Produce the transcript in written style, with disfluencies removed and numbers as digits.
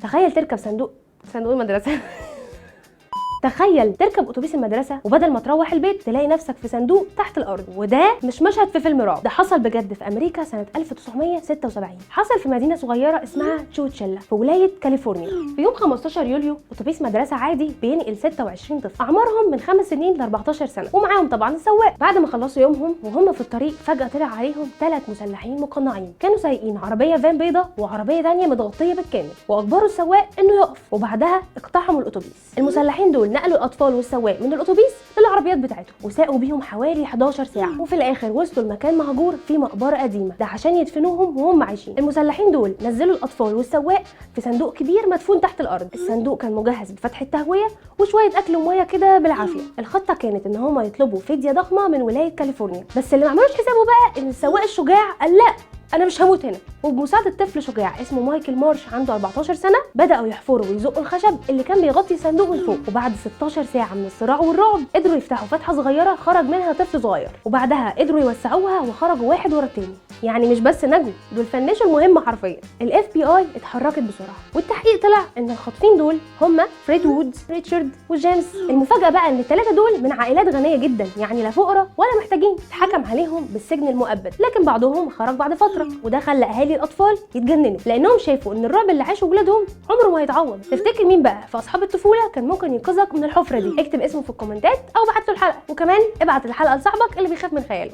تخيل تركب صندوق المدرسة. تخيل تركب اتوبيس المدرسة وبدل ما تروح البيت تلاقي نفسك في صندوق تحت الارض. وده مش مشهد في فيلم رعب، ده حصل بجد في امريكا سنة 1976. حصل في مدينة صغيرة اسمها تشوتشيلا في ولاية كاليفورنيا. في يوم 15 يوليو اتوبيس مدرسه عادي بينقل 26 طفل اعمارهم من 5 سنين ل 14 سنة، ومعاهم طبعا السواق. بعد ما خلصوا يومهم وهم في الطريق فجاة طلع عليهم 3 مسلحين مقنعين، كانوا سايقين عربية فان بيضاء وعربية ثانية متغطيه بالكامل، واجبروا السواق انه يقف، وبعدها اقتحموا الاتوبيس. المسلحين دول نقلوا الاطفال والسواق من الاتوبيس للعربيات بتاعتهم وساقوا بيهم حوالي 11 ساعة، وفي الاخر وصلوا لمكان مهجور فيه مقبره قديمة، ده عشان يدفنوهم وهم عايشين. المسلحين دول نزلوا الاطفال والسواق في صندوق كبير مدفون تحت الارض. الصندوق كان مجهز بفتحه تهوية وشوية اكل ومية كده بالعافية. الخطة كانت ان هم يطلبوا فدية ضخمة من ولاية كاليفورنيا، بس اللي ما عملوش حسابه بقى ان السواق الشجاع قال لا، انا مش هموت هنا. وبمساعده طفل شجاع اسمه مايكل مارش عنده 14 سنة بداوا يحفروا ويزقوا الخشب اللي كان بيغطي الصندوق من فوق. وبعد 16 ساعة من الصراع والرعب قدروا يفتحوا فتحه صغيرة خرج منها طفل صغير، وبعدها قدروا يوسعوها وخرجوا واحد ورا التاني. يعني مش بس نجوا، دول فنشوا المهمة حرفيا. ال FBI اتحركت بسرعة، والتحقيق طلع ان الخاطفين دول هم فريد وودز، ريتشارد، وجيمس. المفاجاة بقى ان الثلاثة دول من عائلات غنية جدا، يعني لا فقراء ولا محتاجين. اتحكم عليهم بالسجن المؤبد، لكن بعضهم خرج بعد فترة، وده خلى اهالي الاطفال يتجننوا لانهم شافوا ان الرعب اللي عاشه ولادهم عمره ما هيتعوض. تفتكر مين بقى في اصحاب الطفولة كان ممكن ينقذك من الحفرة دي؟ اكتب اسمه في الكومنتات او ابعت له الحلقة، وكمان ابعت الحلقة لصاحبك اللي بيخاف من خياله.